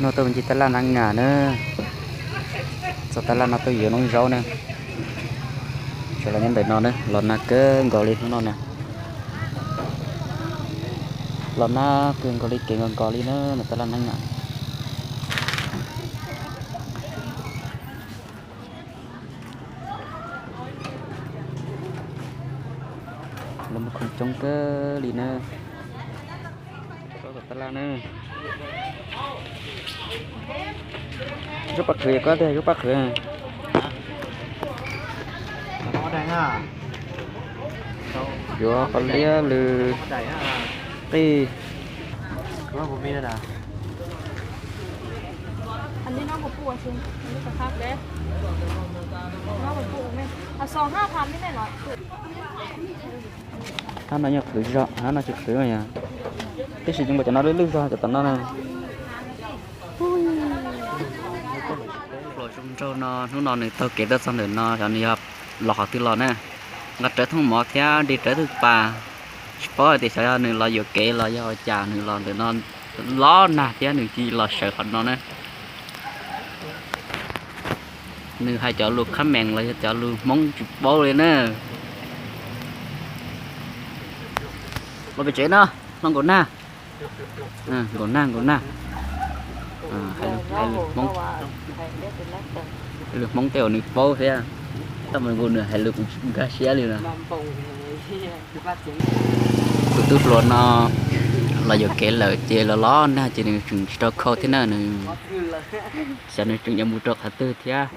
No tuaj mus ncig tab laj Nab Nyam na. Txog tab laj no tuaj yuav noob zaub na. Sawv los nyob ntawm no na, los nag kawg nkaus li hnub no na. Los nag kawg nkaus li, kev nkaus nkaus li na, no tab laj Nab Nyam. Lawv muag khoom coob kawg li na. Tab laj na. Zaub paj qhwv, koj tias zaub paj qhwv. Yuav qos liab lwm qij. Hab no yog qhwv zog, hab no tsis qhwv yog. Tab sis zoo nkaus cov no lwj lwj zog cov tom no na. Hluas zoo nraug no hnub no nws taug kev tuaj txog ntawm no, xyov nws yog los qhov twg los na. Nqa rawv thooj mov thiab nrig rawv twj pas, tsis paub hais tias xyov yog nws los yuam kev los yog ua cas nws los ntawm no. Los nag thiab nws cia li los sawv qhov no na. Nws hais cov lus comment los yog cov lus Hmoob tsis paub li na. Los pem tsev no, hlo nkaum nag. Nkaum nag, nkaum nag. Hais lus Hmoob, hais lus Hmoob tej uas nws paub thiab. Tau mus nkaus nws hais lus kuv tsis nkag siab li no. Tus tub hluas no los yuam kev lawm ces los los nag ces nws tseem tsis tau khau thiab na, nws xyov nws tseem yuav mus rau qhov twg thiab.